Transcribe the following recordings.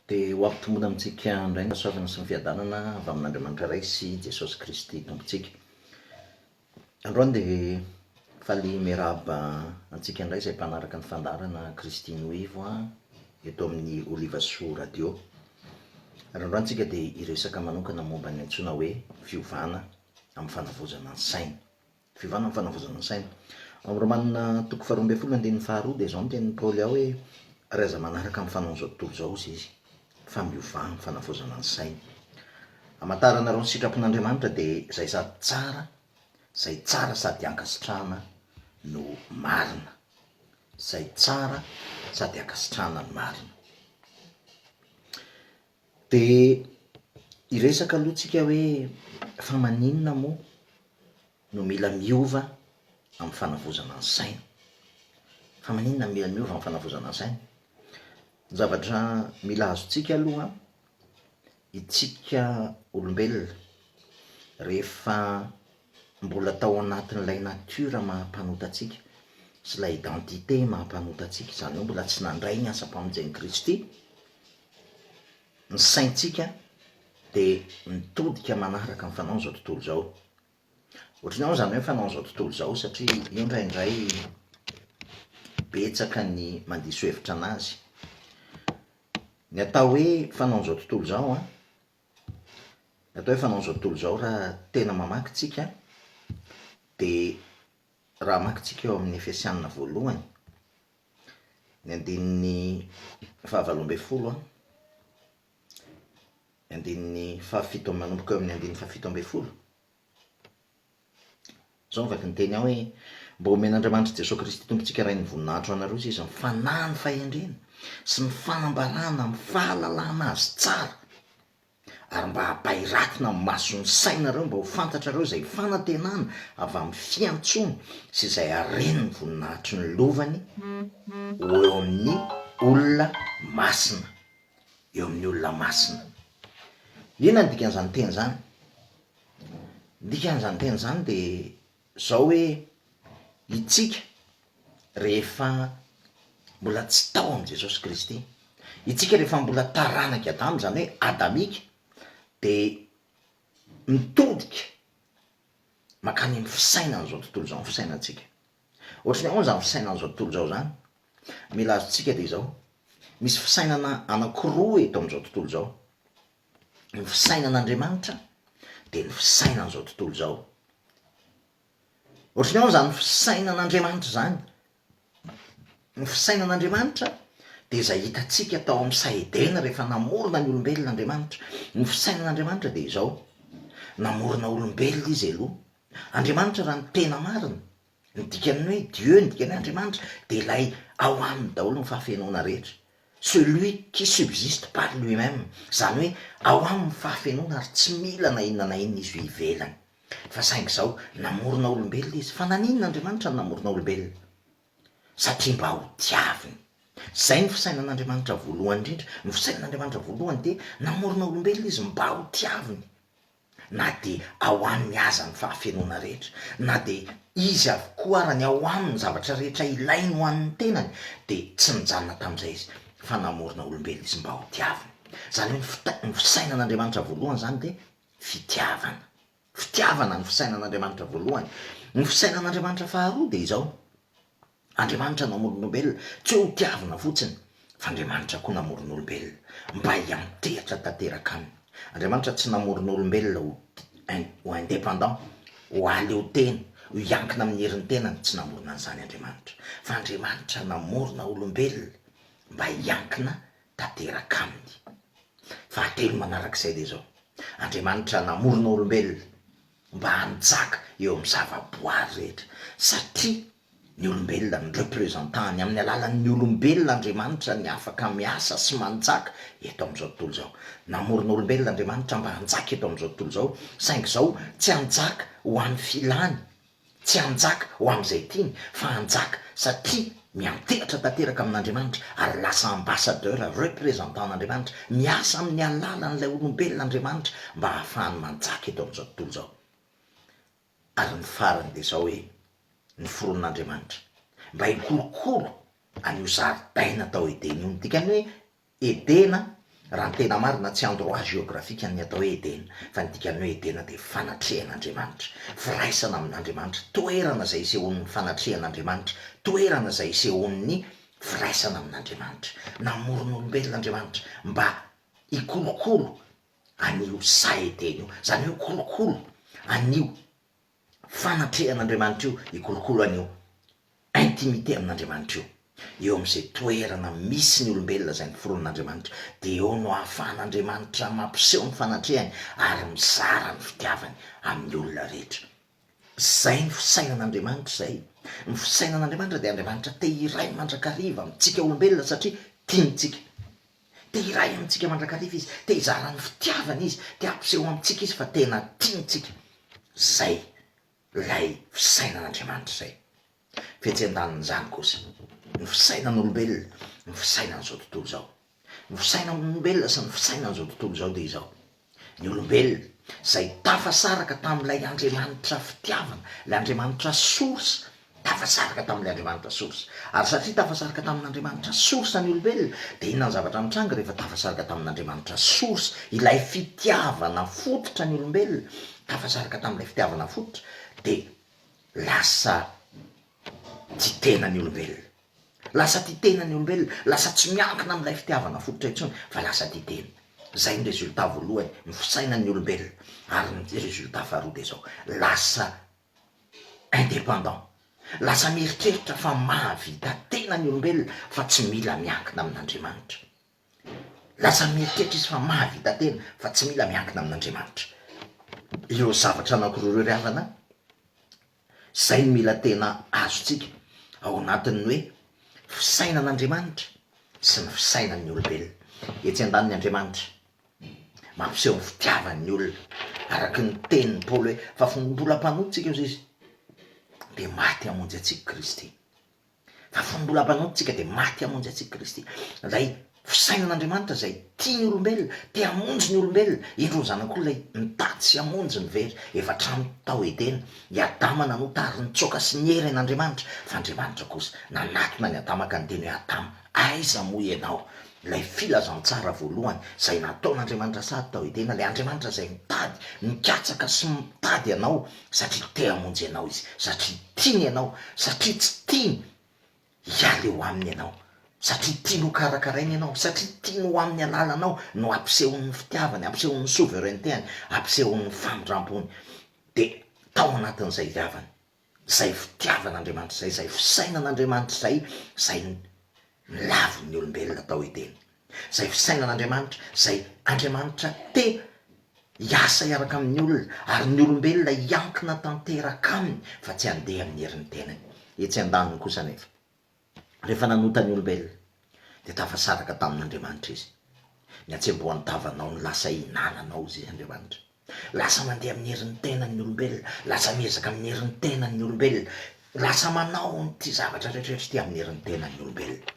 Dia ho ampitomboina amintsika indray ny fahasoavana sy ny fiadanana avy amin'Andriamanitra Ray sy Jesosy Kristy Tompontsika. Androany dia faly miarahaba antsika indray izay mpanaraka ny fandaharana Kristy no Ivo eto amin'ny Olivasoa Radio. Ary androany tsika dia hiresaka manokana momba ny antsoina hoe fiovana amin'ny fanavaozana ny saina. Fiovana amin'ny fanavaozana ny saina. Ao amin'ny Romana toko faharoa ambin'ny folo andininy faharoa dia izao no tenin'i Paoly ao hoe, Ary aza manaraka ny fanaon'izao tontolo izao, hozy izy, fa miovà amin'ny fanavaozana ny saina. Hamantaranareo ny sitrapon'Andriamanitra dia izay sady tsara, izay tsara sady ankasitrahana no marina. Izay tsara sady ankasitrahana no marina. Dia hiresaka aloha tsika hoe fa maninona moa no mila miova amin'ny fanavaozana ny saina? Fa maninona no mila miova amin'ny fanavaozana ny saina? Ny zavatra mila azontsika aloha, itsika olombelona rehefa mbola tao anatin'ilay nature maha mpanota antsika sy ilay identité maha mpanota antsika, izany hoe mbola tsy nandray ny asam-pamonjen'i Kristy, Ny saintsika dia mitodika manaraka ny fanaon'izao tontolo izao. Ohatran'ny ahoana izany hoe fanaon'izao tontolo izao satria io indraindray betsaka ny mandiso hevitra an'azy. Ny atao hoe fanaon'izao tontolo izao an, ny atao hoe fanaon'izao tontolo izao raha tena mamaky tsika dia raha hamaky tsika eo amin'ny Efesianina voalohany, Ny andininy fahavalo ambin'ny folo an, ny andininy fahafito manomboka eo amin'ny andininy fahafito ambin'ny folo. Izao no vaky ny teny ao hoe, Mba omen'Andriamanitra Jesoa Kristy Tompontsika Rain'ny voninahitra ho anareo izy ny fanahin'ny fahendrena sy ny fanambarana amin'ny fahalalana Azy tsara ary mba hampahiratina ny mason'ny sainareo mba ho fantatrareo izay fanantenana avy amin'ny fiantsoany sy izay haren'ny voninahitry ny lovany ho eo amin'ny olona masina, eo amin'ny olona masina. Inona ny dikan'izany teny izany? Ny dikan'izany teny izany dia izao hoe itsika rehefa mbola tsy tao amin'i Jesosy Kristy. Itsika rehefa mbola taranak'i Adama, izany hoe Adamika, dia mitodika mankany amin'ny fisainan'izao tontolo izao ny fisainantsika. Ohatry ny ahoana izany fisainan'izao tontolo izao izany? Mila azontsika dia izao, misy fisainana anankiroa eto amin'izao tontolo izao. Ny fisainan'Andriamanitra dia ny fisainan'izao tontolo izao. Ohatry ny ahoana izany fisainan'Andriamanitra izany? Ny fisainan'Andriamanitra dia izay hitantsika tao amin'ny saha Edena rehefa namorona ny olombelona Andriamanitra. Ny fisainan'Andriamanitra dia izao, namorona olombelona Izy aloha. Andriamanitra raha ny tena marina, ny dikan'ny hoe Dieu, ny dikan'ny hoe Andriamanitra dia ilay ao aminy daholo ny fahafenoana rehetra. Celui qui subsiste par lui-même, izany hoe ao aminy ny fahafenoana ary tsy mila na inona na inona izy ho ivelany. Fa saingy izao, namorona olombelona izy. Fa naninona Andriamanitra no namorona olombelona? Satria mba ho tiaviny. Izay ny fisainan'Andriamanitra voalohany indrindra. Ny fisainan'Andriamanitra voalohany dia namorona olombelona izy mba ho tiaviny. Na dia ao aminy aza ny fahafenoana rehetra, na dia izy avokoa ara ny ao aminy ny zavatra rehetra ilainy ho an'ny tenany, dia tsy nijanona tamin'izay izy, fa namorona olombelona izy mba ho tiaviny. Izany hoe ny fita- ny fisainan'Andriamanitra voalohany izany dia Fitiavana. Fitiavana ny fisainan'Andriamanitra voalohany. Ny fisainan'Andriamanitra faharoa dia izao, Andriamanitra namorona olombelona, tsy hoe ho tiavina fotsiny, fa Andriamanitra koa namorona olombelona mba hiantehitra tanteraka aminy. Andriamanitra tsy namorona olombelona ho ho indépendant, ho hahaleo tena, ho hiankina amin'ny herin'ny tenany, tsy namorona an'izany Andriamanitra. Fa Andriamanitra namorona olombelona mba hiankina tanteraka aminy. Fahatelo manarak'izay dia izao, Andriamanitra namorona olombelona mba hanjaka eo amin'ny zava-boary rehetra, satria ny olombelona no représentant-ny, amin'ny alalan'ny olombelona Andriamanitra ny afaka miasa sy manjaka eto amin'izao tontolo izao. Namorona olombelona Andriamanitra mba hanjaka eto amin'izao tontolo izao, saingy izao tsy hanjaka ho an'ny filany, Tsy hanjaka ho amin'izay tiany fa hanjaka satria miantehitra tanteraka amin'Andriamanitra ary lasa ambassadeur, représentant an'Andriamanitra, miasa amin'ny alalan'ilay olombelona Andriamanitra mba hahafahany manjaka eto amin'izao tontolo izao. Ary ny farany dia izao hoe, noforonin'Andriamanitra mba hikolokolo an'io zaridaina tao Edena io, ny dikan'ny hoe Edena Raha ny tena marina, tsy endroit géographique ny atao hoe Edena, fa ny dikan'ny hoe Edena dia fanatrehan'Andriamanitra, firaisana amin'Andriamanitra, toerana izay isehoan'ny fanatrehan'Andriamanitra, toerana izay isehoan'ny firaisana amin'Andriamanitra. Namorona olombelona Andriamanitra mba hikolokolo an'io saha Edena io, izany hoe hikolokolo an'io fanatrehan'Andriamanitra io, hikolokolo an'io intimité amin'Andriamanitra io. Eo amin'izay toerana misy ny olombelona izay noforonin'Andriamanitra, dia eo no ahafahan'Andriamanitra mampiseho ny fanatrehany ary mizara ny fitiavany amin'ny olona rehetra. Izay ny fisainan'Andriamanitra izay. Ny fisainan'Andriamanitra dia Andriamanitra te hiray mandrakariva amintsika olombelona satria tiany tsika. Te hiray amintsika mandrakariva Izy, te hizara ny fitiavany Izy, te hampiseho amintsika Izy fa tena tiany tsika. Izay ilay fisainan'Andriamanitra izay. Fetsy an-danin'izany kosa, ny fisainan'olombelona, ny fisainan'izao tontolo izao. Ny fisainan'olombelona sy ny fisainan'izao tontolo izao dia izao, ny olombelona izay tafasaraka tamin'ilay Andriamanitra fitiavana, ilay Andriamanitra source, tafasaraka tamin'ilay Andriamanitra source. Ary satria tafasaraka tamin'Andriamanitra source ny olombelona, dia inona ny zavatra mitranga rehefa tafasaraka tamin'Andriamanitra source, ilay fitiavana fototra ny olombelona, tafasaraka tamin'ilay fitiavana fototra, dia lasa tia tena ny olombelona. Lasa tia tena ny olombelona, lasa tsy miankina amin'ilay fitiavana fototra intsony fa lasa tia tena. Izay ny résultat voalohany, ny fisainan'ny olombelona. Ary ny résultat faharoa dia izao, lasa indépendant. Lasa mieritreritra fa mahavita tena ny olombelona fa tsy mila miankina amin'Andriamanitra. Lasa mieritreritra izy fa mahavita tena fa tsy mila miankina amin'Andriamanitra. Ireo zavatra anankiroa ireo ry havana, izay no mila tena azontsika ao anatin'ny hoe fisainan'Andriamanitra sy ny fisainan'ny olombelona. Etsy andaniny Andriamanitra mampiseho ny fitiavany ny olona, araka ny tenin'i Paoly hoe fa fony mbola mpanota isika hozy izy dia maty hamonjy antsika Kristy. Fa fony mbola mpanota tsika dia maty hamonjy antsika Kristy. Ilay fisainan'Andriamanitra izay tia ny olombelona, te hamonjy ny olombelona, indro ny Zanak'olona mitady sy hamonjy ny very. Efa hatramin'ny tao Edena, i Adama nanota ary nitsoaka sy niery an'Andriamanitra, fa Andriamanitra kosa nanatona an'i Adama ka niteny hoe, Adama, aiza moa ianao? Ilay filazantsara voalohany izay nataon'Andriamanitra sady tao Edena, ilay Andriamanitra izay mitady, mikatsaka sy mitady anao satria te hamonjy anao Izy, satria tiany ianao, satria tsy tiany hiala eo aminy ianao, satria tiany ho karakarainy ianao, satria tiany ho amin'ny alalanao no hampisehoany ny fitiavany, hampisehoany ny souveraineté-ny, hampisehoany ny famindram-pony. Dia tao anatin'izay itiavany. Izay fitiavan'Andriamanitra izay, izay fisainan'Andriamanitra izay, izay nolavin'ny olombelona tao Edena. Izay fisainan'Andriamanitra, izay Andriamanitra te hiasa hiaraka amin'ny olona, ary ny olombelona hiankina tanteraka aminy fa tsy handeha amin'ny herin'ny tenany. Etsy andaniny kosa anefa, rehefa nanota ny olombelona, dia tafasaraka tamin'Andriamanitra izy. Ny hatsembohan'ny tavanao no lasa hinananao, hoy Andriamanitra. Lasa mandeha amin'ny herin'ny tenany ny olombelona, lasa miezaka amin'ny herin'ny tenany ny olombelona, lasa manao an'ity zavatra rehetra rehetra ity amin'ny herin'ny tenany ny olombelona.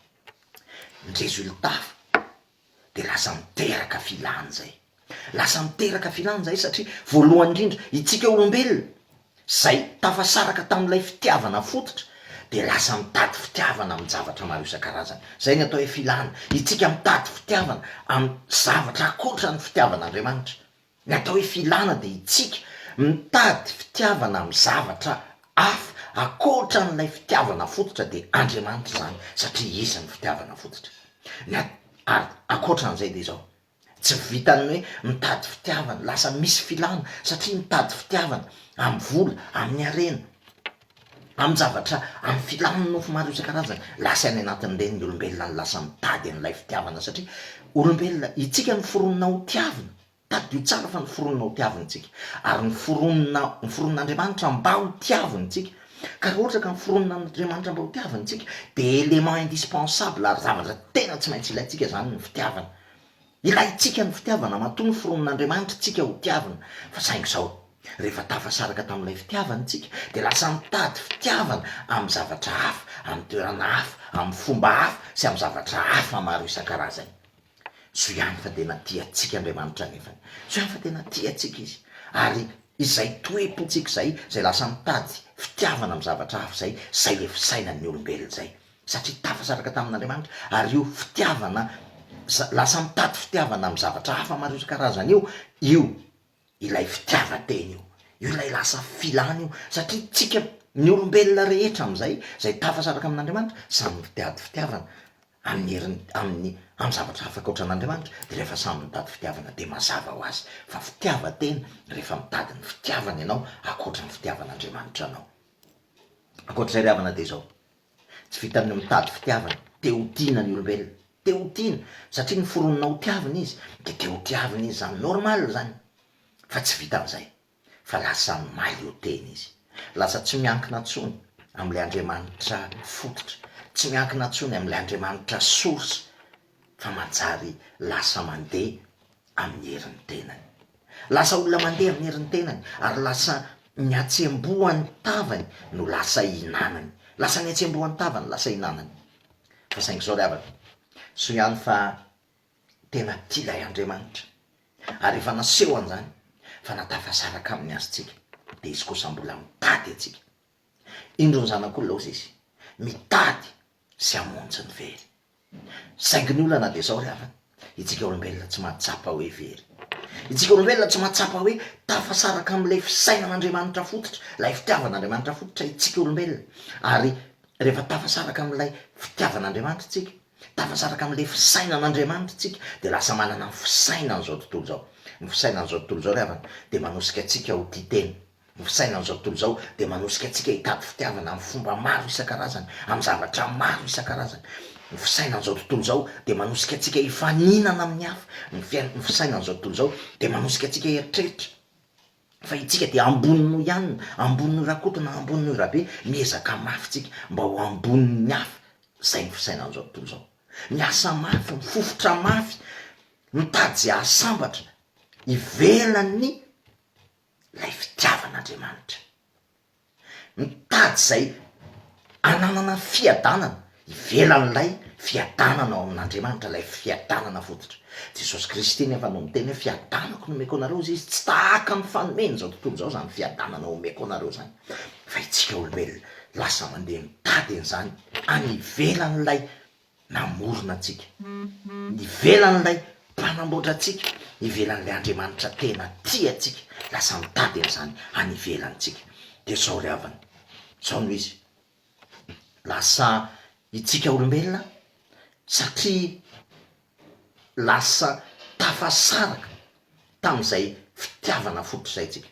Ny résultat dia lasa miteraka filana izay. Lasa miteraka filana izay satria voalohany indrindra itsika olombelona Izay tafasaraka tamin'ilay fitiavana fototra dia lasa mitady fitiavana amin-javatra maro isan-karazany. Izay ny atao hoe filana. Itsika mitady fitiavana amin'ny zavatra ankoatra ny fitiavan'Andriamanitra. Ny atao hoe filana dia itsika mitady fitiavana amin'ny zavatra hafa ankoatra an'ilay fitiavana fototra dia Andriamanitra izany satria Izy no fitiavana fototra. Ny ary ankoatra an'izay dia izao, Tsy vitan'ny hoe mitady fitiavana, lasa misy filana satria mitady fitiavana amin'ny vola, amin'ny harena, amin-javatra, amin'ny filan'ny nofo maro isan-karazany. Lasa any anatin'ireny ny olombelona no lasa mitady an'ilay fitiavana satria olombelona, itsika noforonina ho tiavina, tadidio tsara fa noforonina ho tiavina isika ary noforonina, noforonin'Andriamanitra mba ho tiavina isika. Ka raha ohatra ka noforonin'Andriamanitra mba ho tiavina isika dia élément indispensable ary zavatra tena tsy maintsy ilaintsika izany ny fitiavana. Ilaintsika ny fitiavana, matoa noforonin'Andriamanitra tsika ho tiavina, fa saingy izao, rehefa tafasaraka tamin'ilay fitiavana tsika, dia lasa mitady fitiavana amin'ny zavatra hafa, amin'ny toerana hafa, amin'ny fomba hafa, sy amin'ny zavatra hafa maro isan-karazany. Soa ihany fa tena tia antsika Andriamanitra anefany. Soa ihany fa tena tia antsika Izy. Ary izay toe-pontsika izay, izay lasa mitady fitiavana amin'ny zavatra hafa izay, izay ilay fisainan'ny olombelona izay. Satria tafasaraka tamin'Andriamanitra, ary io fitiavana. lasa mitady fitiavana amin'ny zavatra hafa maro isan-karazany io, io ilay fitiavan-tena io, io ilay lasa filana io, satria tsika ny olombelona rehetra amin'izay, izay tafasaraka amin'Andriamanitra, samy mitady fitiavana amin'ny heriny, amin'ny amin'ny zavatra hafa ankoatran'Andriamanitra, dia rehefa samy mitady fitiavana dia mazava ho azy fa fitiavan-tena rehefa mitady ny fitiavana ianao ankoatra ny fitiavan'Andriamanitra anao. Ankoatr'izay ry havana dia izao, Tsy vitan'ny mitady fitiavana, te ho tiana ny olombelona. Te ho tiana, satria noforonina ho tiavina izy, dia te ho tiavina izy izany, normal izany. Fa tsy vitan'izay, fa lasa mahaleo tena izy. Lasa tsy miankina intsony amin'ilay Andriamanitra fototra, tsy miankina intsony amin'ilay Andriamanitra source, fa manjary lasa mandeha amin'ny herin'ny tenany. Lasa olona mandeha amin'ny herin'ny tenany ary lasa ny hatsembohan'ny tavany no lasa ihinanany. Lasa ny hatsembohan'ny tavany lasa ihinanany. Fa saingy izao ry havana, soa ihany fa tena tia ilay Andriamanitra ary efa naseho an'izany fa na tafasaraka aminy aza isika dia izy kosa mbola mitady antsika. Indro ny Zanak'olona hozy izy, mitady sy hamonjy ny very. Saingy ny olana dia izao ry havana, itsika olombelona tsy mahatsapa hoe very. Itsika olombelona tsy mahatsapa hoe tafasaraka amin'ilay fisainan'Andriamanitra fototra, ilay fitiavan'Andriamanitra fototra itsika olombelona. Ary rehefa tafasaraka amin'ilay fitiavan'Andriamanitra itsika, tafasaraka amin'ilay fisainan'Andriamanitra itsika, dia lasa manana ny fisainan'izao tontolo izao. Ny fisainan'izao tontolo izao ry havana dia manosika antsika ho tia tena. Ny fisainan'izao tontolo izao dia manosika antsika hitady fitiavana amin'ny fomba maro isan-karazany, amin'ny zavatra maro isan-karazany. Ny fisainan'izao tontolo izao dia manosika antsika hifaninana amin'ny hafa. Ny fiain- ny fisainan'izao tontolo izao dia manosika antsika hieritreritra fa itsika dia ambony noho i anona, ambony noho i Rakoto na ambony noho i Rabe. Miezaka mafy tsika mba ho ambonin'ny hafa. Izay ny fisainan'izao tontolo izao. Miasa mafy, mifofotra mafy, mitady izay hahasambatra ivelan'ny ilay fitiavan'Andriamanitra. Mitady izay hananana fiadanana ivelan'ilay fiadanana ao amin'Andriamanitra, ilay fiadanana fototra. Jesosy Kristy nefa no miteny hoe fiadanako no omeko anareo hozy izy, tsy tahaka ny fanomen'izao tontolo izao izany fiadanana omeko anareo izany, fa isika olombelona lasa mandeha mitady an'izany any ivelan'ilay namorona antsika, ivelan'ilay Mpanamboatra antsika, ivelan'ilay Andriamanitra tena tia antsika, lasa mitady an'izany any ivelany tsika. Dia izao ry havana, izao no izy, lasa itsika olombelona satria lasa tafasaraka tamin'izay fitiavana fototra izay tsika,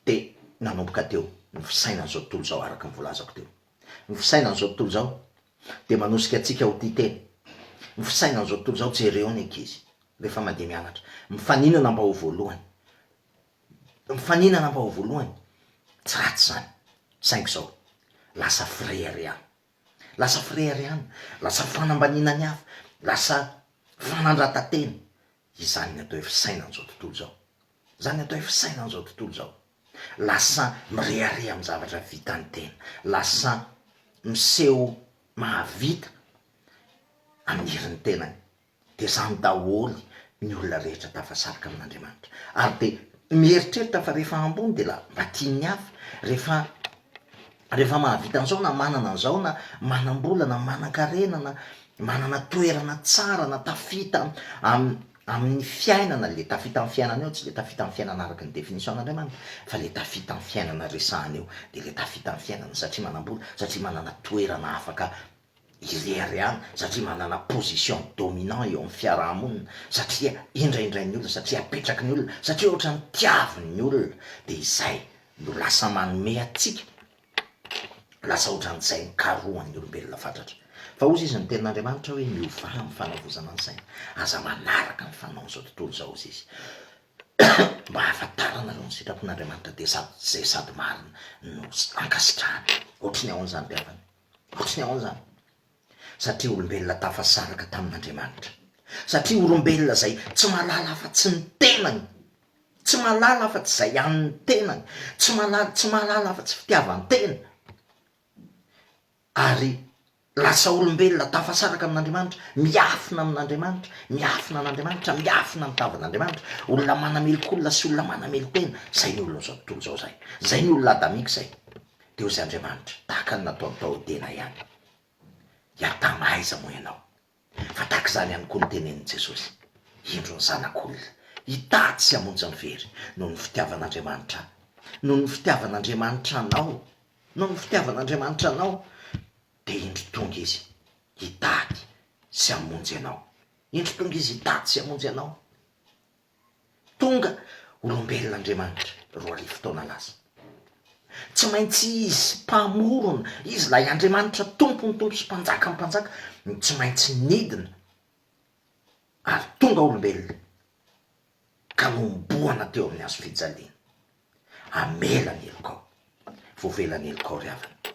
dia nanomboka teo ny fisainan'izao tontolo izao araka ny voalazako teo. Ny fisainan'izao tontolo izao dia manosika antsika ho tia tena. Ny fisainan'izao tontolo izao, jereo ny ankizy rehefa mandeha mianatra, mifaninana mba ho voalohany, mifaninana mba ho voalohany, tsy ratsy izany, saingy izao, lasa fireharehana, lasa fireharehana, lasa fanambaniana ny hafa, lasa fanandratan-tena, izany ny atao hoe fisainan'izao tontolo izao, izany ny atao hoe fisainan'izao tontolo izao. Lasa mirehareha amin'ny zavatra vitan'ny tena. Lasa miseho mahavita amin'ny herin'ny tenany. Dia izany daholo ny olona rehetra tafasaraka amin'Andriamanitra. Ary dia mieritreritra fa rehefa ambony dia la mba tian'ny hafa. Rehefa rehefa mahavita an'izao na manana an'izao na manam-bola na manan-karena na manana toerana tsara na tafita am- amin'ny fiainana, le tafita amin'ny fiainana eo tsy le tafita amin'ny fiainana araka ny définition an'Andriamanitra fa le tafita amin'ny fiainana resahana eo de le tafita amin'ny fiainana satria manam-bola, satria manana toerana afaka ireharehana, satria manana position dominant eo amin'ny fiarahamonina, satria indraindrain'ny olona, satria apetraky ny olona, satria ohatran'ny tiavin'ny olona de izay no lasa manome antsika lasa ohatran'izay nikarohan'ny olombelona fatratra. Fa hozy izy ny tenin'Andriamanitra hoe miovà amin'ny fanavozana ny saina, aza manaraka ny fanaon'izao tontolo izao hozy izy. Mba hahafantaranareo ny sitrapon'Andriamanitra dia sady izay sady marina no ankasitrahany. Ohatry ny ahoana izany ry havana? Ohatry ny ahoana izany? Satria olombelona tafasaraka tamin'Andriamanitra. Satria olombelona izay tsy mahalala afa-tsy ny tenany. Tsy mahalala afa-tsy izay an'ny tenany. Tsy mahalala, tsy mahalala afa-tsy fitiavan-tena. Ary lasa olombelona tafasaraka amin'Andriamanitra, miafina amin'Andriamanitra, miafina an'Andriamanitra, miafina amin'ny tavan'Andriamanitra. Olona manameloka olona sy olona manamelo-tena. Izay ny olon'izao tontolo izao izay. Izay ny olona adamika izay. Dia hoy Andriamanitra, tahaka ny nataony tao Edena ihany. I Adama aiza moa ianao? Fa tahaka izany ihany koa no tenenin'i Jesosy, Indro ny Zanak'olona, hitady sy hamonjy ny very, noho ny fitiavan'Andriamanitra ahy. Noho ny fitiavan'Andriamanitra anao, noho ny fitiavan'Andriamanitra anao, dia indro tonga Izy hitady sy hamonjy anao. Indro tonga Izy hitady sy hamonjy anao. Tonga olombelona Andriamanitra 2000 taona lasa. Tsy maintsy Izy Mpamorona, Izy ilay Andriamanitra Tompon'ny tompo sy Mpanjakan'ny mpanjaka no tsy maintsy nidina ary tonga olombelona ka nohomboana teo amin'ny hazo fijaliana. Hamela ny helokao. Voavela ny helokao ry havana.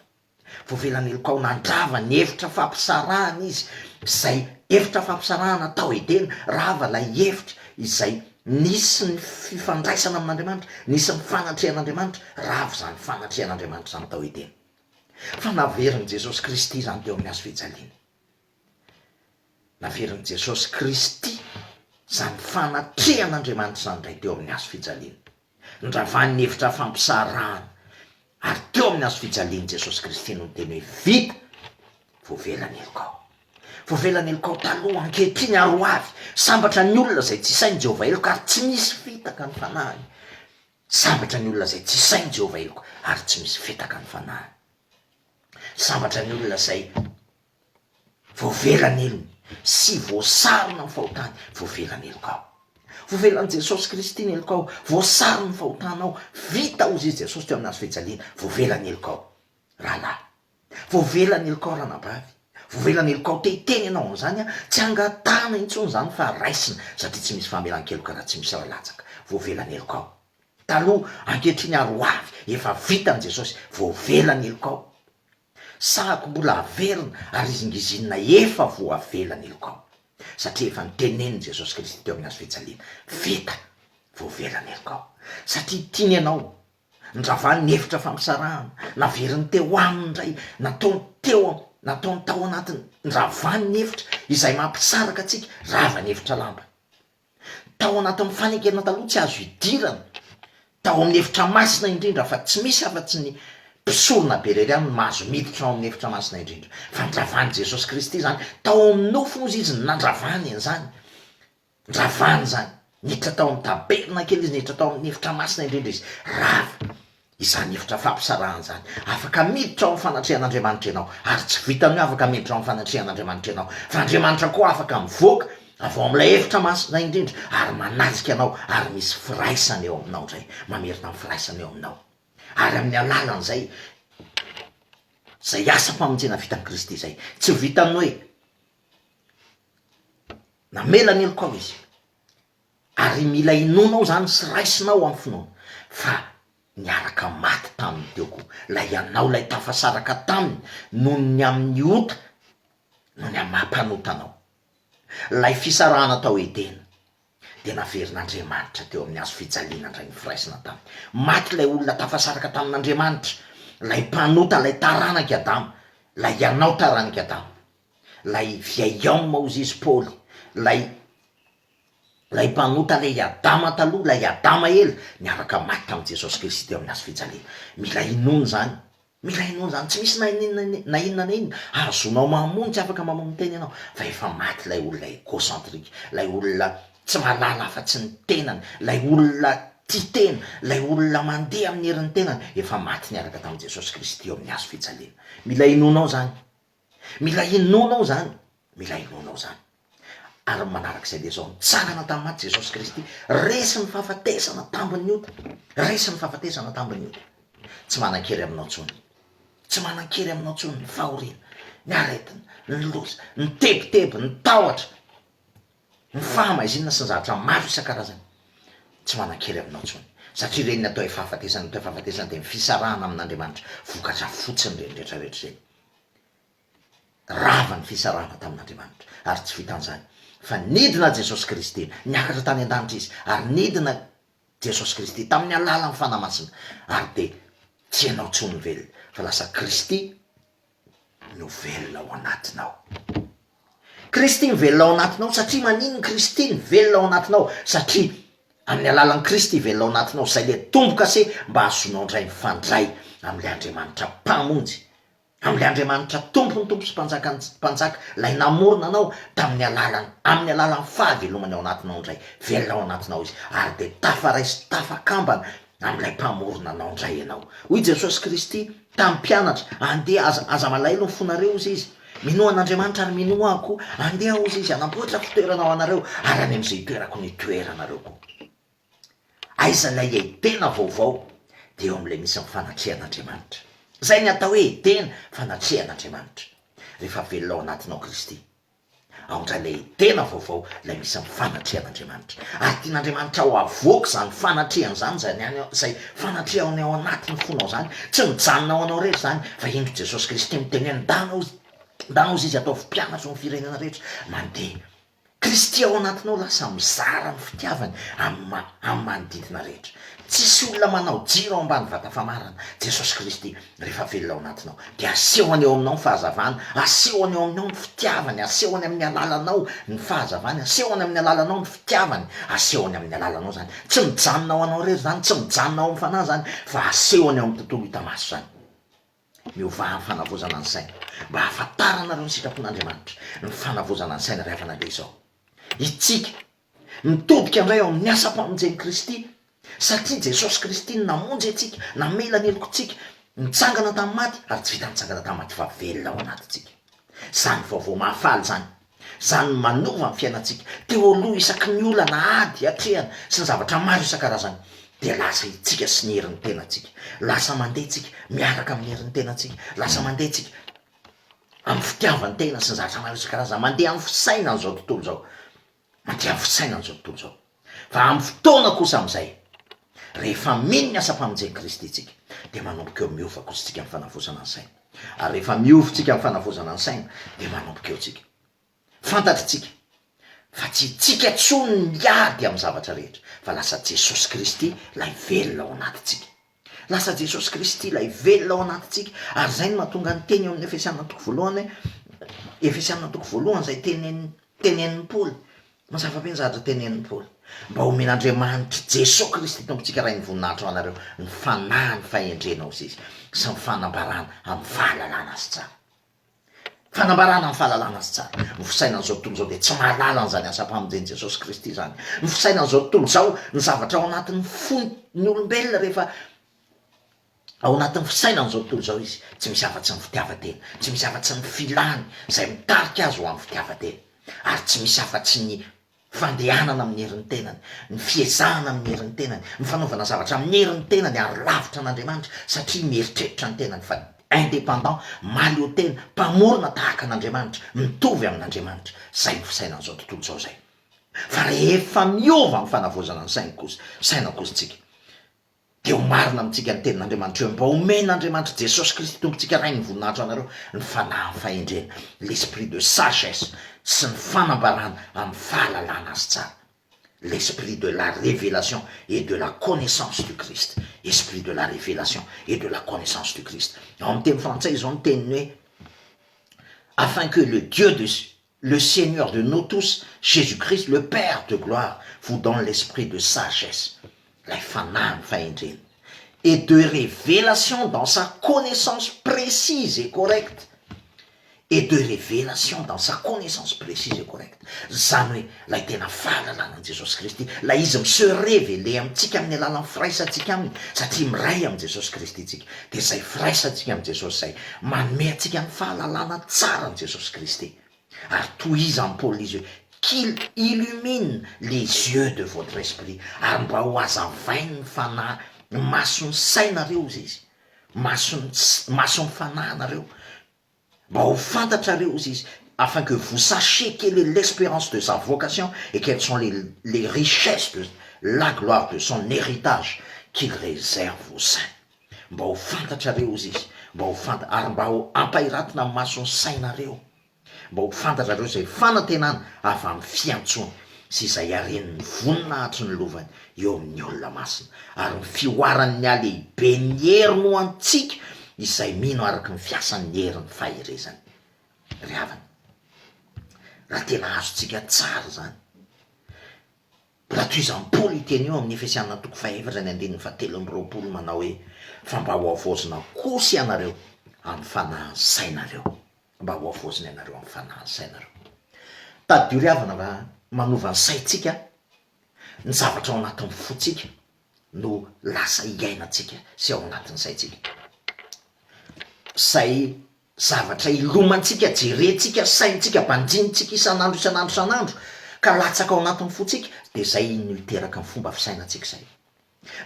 Voavela ny helokao, nandrava ny efitra fampisarahana izy, izay efitra fampisarahana tao Edena, rava ilay efitra izay nisy ny fifandraisana amin'Andriamanitra, nisy ny fanatrehan'Andriamanitra, rava izany fanatrehan'Andriamanitra izany tao Edena. Fa naverin'i Jesosy Kristy izany teo amin'ny hazo fijaliana. Naverin'i Jesosy Kristy izany fanatrehan'Andriamanitra izany indray teo amin'ny hazo fijaliana. Nravany ny efitra fampisarahana, ary teo amin'ny hazo fijalian'i Jesosy Kristy no niteny hoe, Vita! Voavela ny helokao. Voavela ny helokao taloha, ankehitriny ary ho avy. Sambatra ny olona izay tsy sain'i Jehovah heloka ary tsy misy fitaka ny fanahiny. Sambatra ny olona izay tsy sain'i Jehovah heloka ary tsy misy fitaka ny fanahiny. Sambatra ny olona izay Voavela ny helony sy voasarona ny fahotany, voavela ny helokao. Voavelan'i Jesosy Kristy ny helokao, voasarony ny fahotanao, vita hozy izy Jesosy teo amin'ny hazo fijaliana, voavela ny helokao rahalahy, voavela ny helokao ranabavy, voavela ny helokao, te hiteny ianao amin'izany aho, tsy angatahana intsony izany fa raisina satria tsy misy famelan-keloka raha tsy misy ra latsaka, voavela ny helokao. Taloha, ankehitriny ary ho avy, efa vitan'i Jesosy, voavela ny helokao. Sahako mbola averina ary izingizinina efa voavela ny helokao. Satria efa notenenin'i Jesosy Kristy teo amin'ny hazo fijaliana, vita, voavela ny helokao. Satria tiany ianao, nravany ny efitra fampisarahana, naveriny teo aminy indray, nataony teo, nataony tao anatiny, nravany ny efitra izay mampisaraka antsika, rava ny efitra lamba. Tao anatin'ny fanekena taloha tsy azo idirana, tao amin'ny efitra masina indrindra fa tsy misy afa-tsy ny mpisorona be irery ihany no mahazo miditra ao amin'ny efitra masina indrindra. Fa ndravan'i Jesosy Kristy izany, tao amin'ny nofony hozy izy no nandravany an'izany, ndravany izany, niditra tao amin'ny tabernakely izy, niditra tao amin'ny efitra masina indrindra izy, rava. Izany efitra fampisarahana izany. Afaka miditra ao amin'ny fanatrehan'Andriamanitra ianao. Ary tsy vitan'ny hoe afaka miditra ao amin'ny fanatrehan'Andriamanitra ianao, fa Andriamanitra koa afaka mivoaka avy ao amin'ilay efitra masina indrindra ary manatrika anao ary misy firaisana eo aminao indray, mamerina ny firaisana eo aminao. Ary amin'ny alalan'izay, izay asam-pamonjena vitan'i Kristy izay, tsy vitan'ny hoe namela ny helokao Izy, Ary mila inoanao izany sy raisinao amin'ny finoana fa niaraka maty taminy teo koa ilay ianao ilay tafasaraka taminy noho ny amin'ny ota noho ny amin'ny maha mpanota anao. Ilay fisarahana tao Edena dia naverin'Andriamanitra teo amin'ny hazo fijaliana indray ny firaisana taminy. Maty ilay olona tafasaraka tamin'Andriamanitra, ilay mpanota, ilay taranak'i Adama, ilay ianao taranak'i Adama, ilay vieil homme hozy izy Paoly, ilay Ilay mpanota ilay Adama taloha, ilay Adama ela, niaraka maty tamin'i Jesosy Kristy teo amin'ny hazo fijaliana. Mila inoana izany. Mila inoana izany. Tsy misy na inona na inona na inona ahazoanao mamono, tsy afaka mamono tena ianao, fa efa maty ilay olona egocentrique, ilay olona tsy mahalala afa-tsy ny tenany, ilay olona tia tena, ilay olona mandeha amin'ny herin'ny tenany, efa maty niaraka tamin'i Jesosy Kristy eo amin'ny hazo fijaliana. Mila inoanao izany. Mila inoanao izany. Mila inoanao izany. Ary ny manarak'izay dia izao, nitsangana tamin'ny maty Jesosy Kristy, resy ny fahafatesana tambin'ny ota, resy ny fahafatesana tambin'ny ota. Tsy manan-kery aminao intsony, tsy manan-kery aminao intsony ny fahoriana, ny aretina, ny loza, ny tebiteby, ny tahotra, ny fahamaizinana sy ny zavatra maro isan-karazany. Tsy manan-kery aminao intsony. Satria ireny ny atao hoe fahafatesana, ny atao hoe fahafatesana dia ny fisarahana amin'Andriamanitra, vokatra fotsiny ireny rehetrarehetra ireny. Rava ny fisarahana tamin'Andriamanitra, ary tsy vitan'izany, fa nidina Jesosy Kristy, niakatra tany an-danitra Izy, ary nidina Jesosy Kristy tamin'ny alalan'ny Fanahy Masina, ary dia tsy ianao intsony no velona, fa lasa Kristy no velona ao anatinao. Kristy mivelona ao anatinao, satria maninona Kristy mivelona ao anatinao? Satria amin'ny alalan'i Kristy velona ao anatinao, izay ilay tombo-kase mba hahazoanao indray mifandray amin'ilay Andriamanitra Mpamonjy. Amin'ilay Andriamanitra Tompon'ny tompo sy Mpanjakan'ny mpanjaka, ilay namorona anao tamin'ny alalan'ny, amin'ny alalan'ny fahavelomany ao anatinao indray, velona ao anatinao Izy, ary dia tafaray sy tafakambana amin'ilay Mpamorona anao indray ianao. Hoy Jesosy Kristy tamin'ny mpianatra, Andeha, aza, aza malahelo ny fonareo, hozy Izy. Minoa an'Andriamanitra ary minoa Ahy koa. Andeha, hozy Izy, hanamboatra fitoerana ho anareo, ary any amin'izay itoerako no hitoeranareo koa. Aiza ilay Edena vaovao? Dia eo amin'ilay misy ny fanatrehan'Andriamanitra. Izay ny atao hoe Edena, fanatrehan'Andriamanitra. Rehefa velona ao anatinao Kristy, ao indray ilay Edena vaovao, ilay misy ny fanatrehan'Andriamanitra. Ary tian'Andriamanitra ho avoaka izany fanatrehany izany, izany any, izay fanatrehany ao anatin'ny fonao izany. Tsy mijanona ao anao irery izany, fa indro Jesosy Kristy miteny hoe, Ndana hozy, ndana hozy Izy ataovy mpianatry ny firenena rehetra. Mandeha. Kristy ao anatinao lasa mizara ny fitiavany amin'ny amin'ny manodidina rehetra. Tsisy olona manao jiro ao ambany vata famarana. Jesosy Kristy rehefa velona ao anatinao dia asehony eo aminao ny fahazavana, asehony eo aminao ny fitiavany, asehony amin'ny alalanao ny fahazavany, asehony amin'ny alalanao ny fitiavany, asehony amin'ny alalanao izany. Tsy mijanona ao anao irery izany, tsy mijanona ao amin'ny fanahy izany fa asehony ao amin'ny tontolo hita maso izany. Miovà amin'ny fanavaozana ny saina, mba hahafantaranareo ny sitrapon'Andriamanitra. Ny fanavaozana ny saina ry havana dia izao, Itsika mitodika indray ao amin'ny asam-pamonjen'i Kristy, satria Jesosy Kristy no namonjy antsika, namela ny helokontsika, nitsangana tamin'ny maty, ary tsy vita nitsangana tamin'ny maty fa velona ao anatintsika. Izany vaovao mahafaly izany. Izany no manova ny fiainantsika. Teo aloha isaky ny olana, ady, atrehana, sy ny zavatra maro isan-karazany, dia lasa itsika sy ny herin'ny tenantsika. Lasa mandeha tsika miaraka amin'ny herin'ny tenantsika. Lasa mandeha tsika amin'ny fitiavan-tena sy ny zavatra maro isan-karazany. Mandeha amin'ny fisainan'izao tontolo izao. Mandeha amin'ny fisainan'izao tontolo izao. Fa amin'ny fotoana kosa amin'izay, rehefa mino ny asam-pamonjen'i Kristy isika, dia manomboka eo miova kosa isika amin'ny fanavaozana ny saina. Ary rehefa miova isika amin'ny fanavaozana ny saina, dia manomboka eo isika. Fantatr'tsika fa tsy itsika intsony ny miady amin'ny zavatra rehetra, fa lasa Jesosy Kristy ilay velona ao anatintsika. Lasa Jesosy Kristy ilay velona ao anatintsika, ary izay no mahatonga ny teny eo amin'ny Efesiana toko voalohany hoe, Efesiana toko voalohany izay tenenin'i tenenin'i Paoly, mazava be ny zavatra tenenin'i Paoly, mba homen'Andriamanitr'i Jesoa Kristy Tompontsika Rain'ny voninahitra ho anareo ny fanahin'ny fahendrena hozy izy, sy ny fanambarana amin'ny fahalalana Azy tsara. Fanambarana ny fahalalana azy tsara. Ny fisainan'izao tontolo izao dia tsy mahalala an'izany asam-pamonjen'i Jesosy Kristy izany. Ny fisainan'izao tontolo izao, ny zavatra ao anatin'ny fon'ny olombelona rehefa ao anatin'ny fisainan'izao tontolo izao izy, tsy misy afa-tsy ny fitiavan-tena, tsy misy afa-tsy ny filany izay mitarika azy ho amin'ny fitiavan-tena, ary tsy misy afa-tsy ny fandehanana amin'ny herin'ny tenany, ny fiezahana amin'ny herin'ny tenany, ny fanaovana zavatra amin'ny herin'ny tenany ary lavitra an'Andriamanitra satria mieritreritra ny tenany fa indépendant, mahaleo tena, mpamorona tahaka an'Andriamanitra, mitovy amin'Andriamanitra. Izay no fisainan'izao tontolo izao izay. Fa rehefa miova amin'ny fanavaozana ny sainy kosa, saina kosa isika, Dia ho marina amintsika ny tenin'Andriamanitra hoe, Mba omen'Andriamanitra Jesosy Kristy Tompontsika Rain'ny voninahitra anareo ny fanahin'ny fahendrena, l'esprit de sagesse, sy ny fanambarana amin'ny fahalalana Azy tsara, l'esprit de la révélation et de la connaissance du Christ, esprit de la révélation et de la connaissance du Christ. Ao amin'ny teny frantsay izao ny teniny hoe, Afin que le Dieu de Le Seigneur de nous tous, Jésus Christ, le Père de gloire, vous donne l'esprit de sagesse, ilay fanahin'ny fahendrena, et de révélation dans sa connaissance précise et correcte, et de révélation dans sa connaissance précise et correcte, izany hoe ilay tena fahalalana an'i Jesosy Kristy, ilay Izy mi-se révéler amintsika amin'ny alalan'ny firaisantsika Aminy, satria miray amin'i Jesosy Kristy isika. Dia izay firaisantsika amin'i Jesosy izay manome antsika ny fahalalana tsara an'i Jesosy Kristy. Ary tohizan'i Paoly izy hoe, Qu'il illumine les yeux de votre esprit, ary mba ho hazavain'ny fanahy, ny mason'ny sainareo, hozy izy, mason'ny, mason'ny fanahinareo, Mba ho fantatrareo, hozy izy, afin que vous sachiez quelle est l'espérance de sa vocation et quelles sont les les richesses de la gloire de son héritage qu'il réserve aux saints. Mba ho fantatrareo, hozy izy, mba ho fanta, ary mba ho ampahiratina amin'ny mason'ny sainareo. Mba ho fantatrareo izay fanantenana avy amin'ny fiantsoany sy izay haren'ny voninahitry ny lovany eo amin'ny olona masina, ary ny fihoaran'ny halehiben'ny heriny ho antsika izay mino araka ny fiasan'ny herin'ny faherezany. Ry havana, raha tena azontsika tsara izany, mbola tohizan'i Paoly io teny io amin'ny Efesiana toko fahefatra ny andininy fahatelo amby roapolo manao hoe, Fa mba hohavaozina kosa ianareo. Amin'ny fanahin'ny sainareo. Mba hohavaozina ianareo amin'ny fanahin'ny sainareo. Tadidio ry havana fa manova ny saintsika ny zavatra ao anatin'ny fontsika no lasa iainantsika sy ao anatin'ny saintsika. Izay zavatra ilomantsika, jerentsika, saintsika, banjinintsika isan'andro isan'andro isan'andro ka latsaka ao anatin'ny fontsika dia izay no hiteraka ny fomba fisainantsika izay.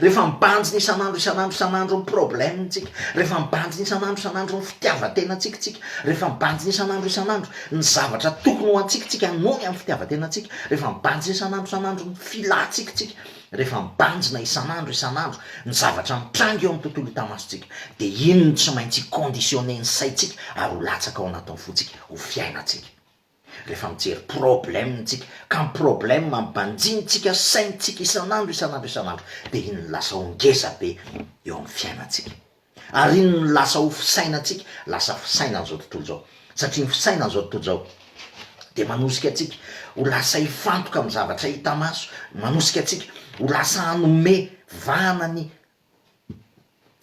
Rehefa mibanjina isan'andro isan'andro isan'andro ny problème-ntsika, rehefa mibanjina isan'andro isan'andro ny fitiavan-tenantsika tsika, rehefa mibanjina isan'andro isan'andro ny zavatra tokony ho antsika tsika noho ny amin'ny fitiavan-tenantsika, rehefa mibanjina isan'andro isan'andro ny filantsika tsika, rehefa mibanjina isan'andro isan'andro ny zavatra mitranga eo amin'ny tontolo hita masontsika, dia iny no tsy maintsy hi-conditionner ny saintsika ary ho latsaka ao anatin'ny fontsika ho fiainantsika. Rehefa mijery problème tsika ka ny problème banjinintsika saintsika isan'andro isan'andro isan'andro dia iny no lasa ho ngeza be eo amin'ny fiainantsika ary iny no lasa ho fisainantsika, lasa fisainan'izao tontolo izao satria ny fisainan'izao tontolo izao dia manosika antsika ho lasa hifantoka amin'ny zavatra hita maso, manosika antsika ho lasa hanome vahana ny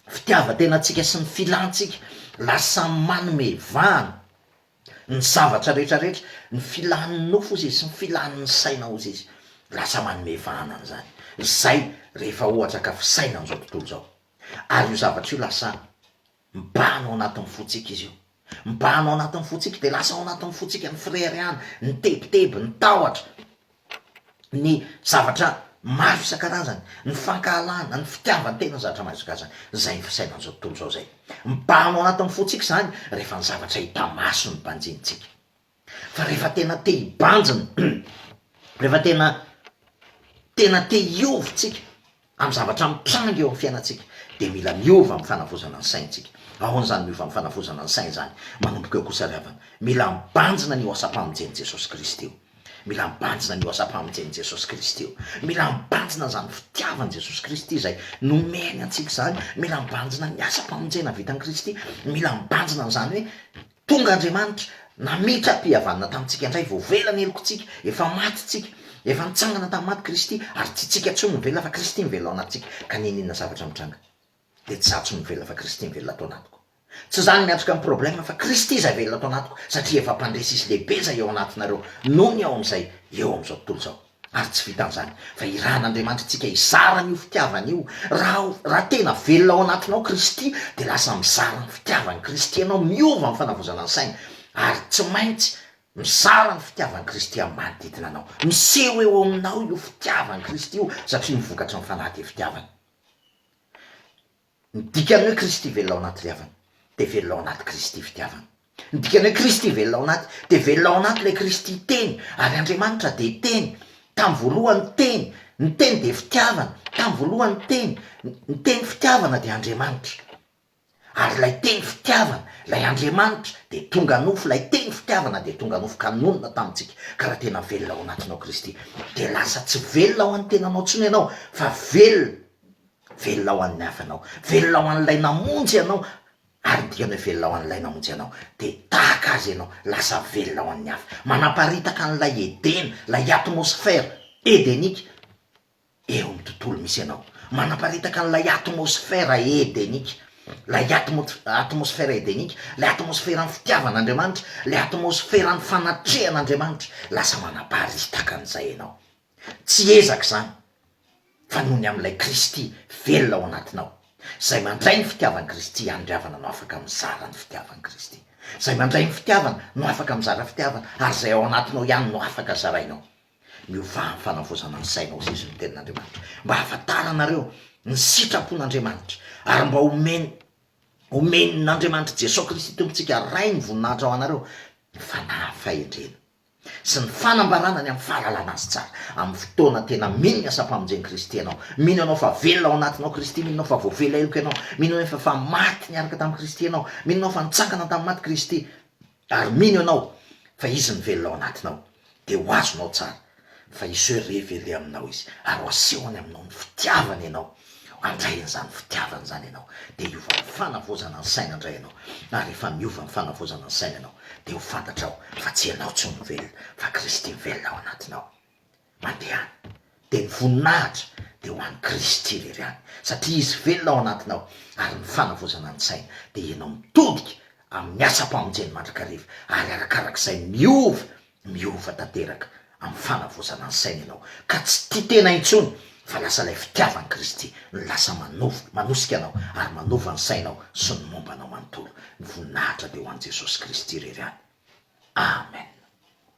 fitiavan-tenantsika sy ny filantsika, lasa manome vahana ny zavatra rehetra rehetra, ny filan'ny nofo ozy izy sy ny filan'ny saina ozy izy, lasa manome vahana an'izany, zay rehefa ohatra ka fisainan'izao tontolo izao, ary io zavatra io lasa mibahana ao anatin'ny fontsika izy io, mibahana ao anatin'ny fontsika de lasa ao anatin'ny fontsika ny fireharehana, ny tebiteby, ny tahotra, ny zavatra maro isan-karazany, ny fankahalana, ny fitiavan-tena, zavatra maro isan-karazany, izay ny fisainan'izao tontolo izao izay. Mibahana ao anatin'ny fontsika izany rehefa ny zavatra hita maso no banjinintsika. Fa rehefa tena te hibanjina, rehefa tena tena te hiova isika amin'ny zavatra mitranga eo amin'ny fiainantsika, dia mila miova amin'ny fanavaozana ny saintsika. Ahoana izany miova amin'ny fanavaozana ny saina izany? Manomboka eo kosa ry havana, mila mibanjina an'io asam-pamonjen'i Jesosy Kristy io. Mila mibanjina an'io asam-pamonjen'i Jesosy Kristy io. Mila mibanjina an'izany fitiavan'i Jesosy Kristy izay nomeny antsika izany. Mila mibanjina ny asam-pamonjena vitan'i Kristy. Mila mibanjina an'izany hoe tonga Andriamanitra, nametra-pihavanana tamintsika indray, voavela ny helokontsika, efa maty tsika, efa nitsangana tamin'ny maty Kristy, ary tsy tsika intsony no velona fa Kristy mivelona ao anatintsika. Ka n'inon'inona zavatra mitranga dia tsy izaho intsony no velona fa Kristy mivelona ato anatiko. Tsy za no miatrika ny problème fa Kristy izay velona ato anatiko satria efa mpandresy izy lehibe izay eo anatinareo noho ny ao amin'izay eo amin'izao tontolo izao. Ary tsy vitan'izany fa irahan'Andriamanitra antsika hizara an'io fitiavana io. Raha raha tena velona ao anatinao Kristy dia lasa mizara ny fitiavan'i Kristy ianao, miova amin'ny fanavaozana ny saina ary tsy maintsy mizara ny fitiavan'i Kristy amin'ny manodidina anao. Miseho eo aminao io fitiavan'i Kristy io satria ny vokatry ny fanahy dia fitiavana. Ny dikan'ny hoe Kristy velona ao anaty ry havana dia velona ao anaty Kristy fitiavana. Ny dikan'ny hoe Kristy velona ao anaty dia velona ao anaty ilay Kristy Teny ary Andriamanitra dia Teny. Tamin'ny voalohany Teny, ny Teny dia fitiavana, tamin'ny voalohany Teny, ny Teny fitiavana dia Andriamanitra. Ary ilay Teny fitiavana, ilay Andriamanitra dia tonga nofo, ilay Teny fitiavana dia tonga nofo ka nonina tamintsika. Ka raha tena velona ao anatinao Kristy dia lasa tsy velona ho an'ny tenanao intsony ianao fa velona Velona ho an'ny hafa ianao. Velona ho an'ilay namonjy anao, ary ny dikany hoe velona ho an'ilay namonjy anao, dia tahaka azy ianao, lasa velona ho an'ny hafa. Manaparitaka an'ilay Edena, ilay atmosphère edenique eo amin'ny tontolo misy anao. Manaparitaka an'ilay atmosphère edenique, ilay atmosphère edenique, ilay atmosphère-n'ny fitiavan'Andriamanitra, ilay atmosphère-n'ny fanatrehan'Andriamanitra, lasa manaparitaka an'izay ianao. Tsy ezaka izany, fa noho ny amin'ilay Kristy velona ao anatinao. Izay mandray ny fitiavan'i Kristy ihany ry havana no afaka mizara ny fitiavan'i Kristy. Izay mandray ny fitiavana no afaka mizara fitiavana, ary izay ao anatinao ihany no afaka zarainao. Miovà amin'ny fanavaozana ny sainao hoy izy ny tenin'Andriamanitra, mba hahafantaranareo ny sitrapon'Andriamanitra, ary mba homeny homen'Andriamanitra Jesoa Kristy Tompontsika Ray ny voninahitra ho anareo ny fanahy fahendrena. sy ny fanambarana ny amin'ny fahalalana Azy tsara, amin'ny fotoana tena mino ny asam-pamonjen'i Kristy ianao, mino ianao fa velona ao anatinao Kristy, mino ianao fa voavela heloka ianao, mino ianao fa maty niaraka tamin'i Kristy ianao, mino ianao fa nitsangana tamin'ny maty Kristy, ary mino ianao fa Izy no velona ao anatinao, dia ho azonao tsara fa hi se reveler aminao Izy, ary ho asehony aminao ny fitiavany ianao. Handray an'izany fitiavana izany ianao, dia hiova amin'ny fanavaozana ny saina indray ianao, ary rehefa miova amin'ny fanavaozana ny saina ianao, dia ho fantatrao fa tsy ianao intsony no velona, fa Kristy mivelona ao anatinao. Mandehana, dia ny voninahitra dia ho an'i Kristy irery ihany, satria Izy velona ao anatinao, ary ny fanavaozana ny saina dia ianao mitodika. amin'ny asam-pamonjeny mandrakariva, ary arakarak'izay miova, miova tanteraka amin'ny fanavaozana ny saina ianao, ka tsy tia tena intsony fa lasa ilay fitiavan'i Kristy no lasa manova, manosika anao ary manova ny sainao sy ny momba anao manontolo. Ny voninahitra dia ho an'i Jesosy Kristy irery ihany. Amen.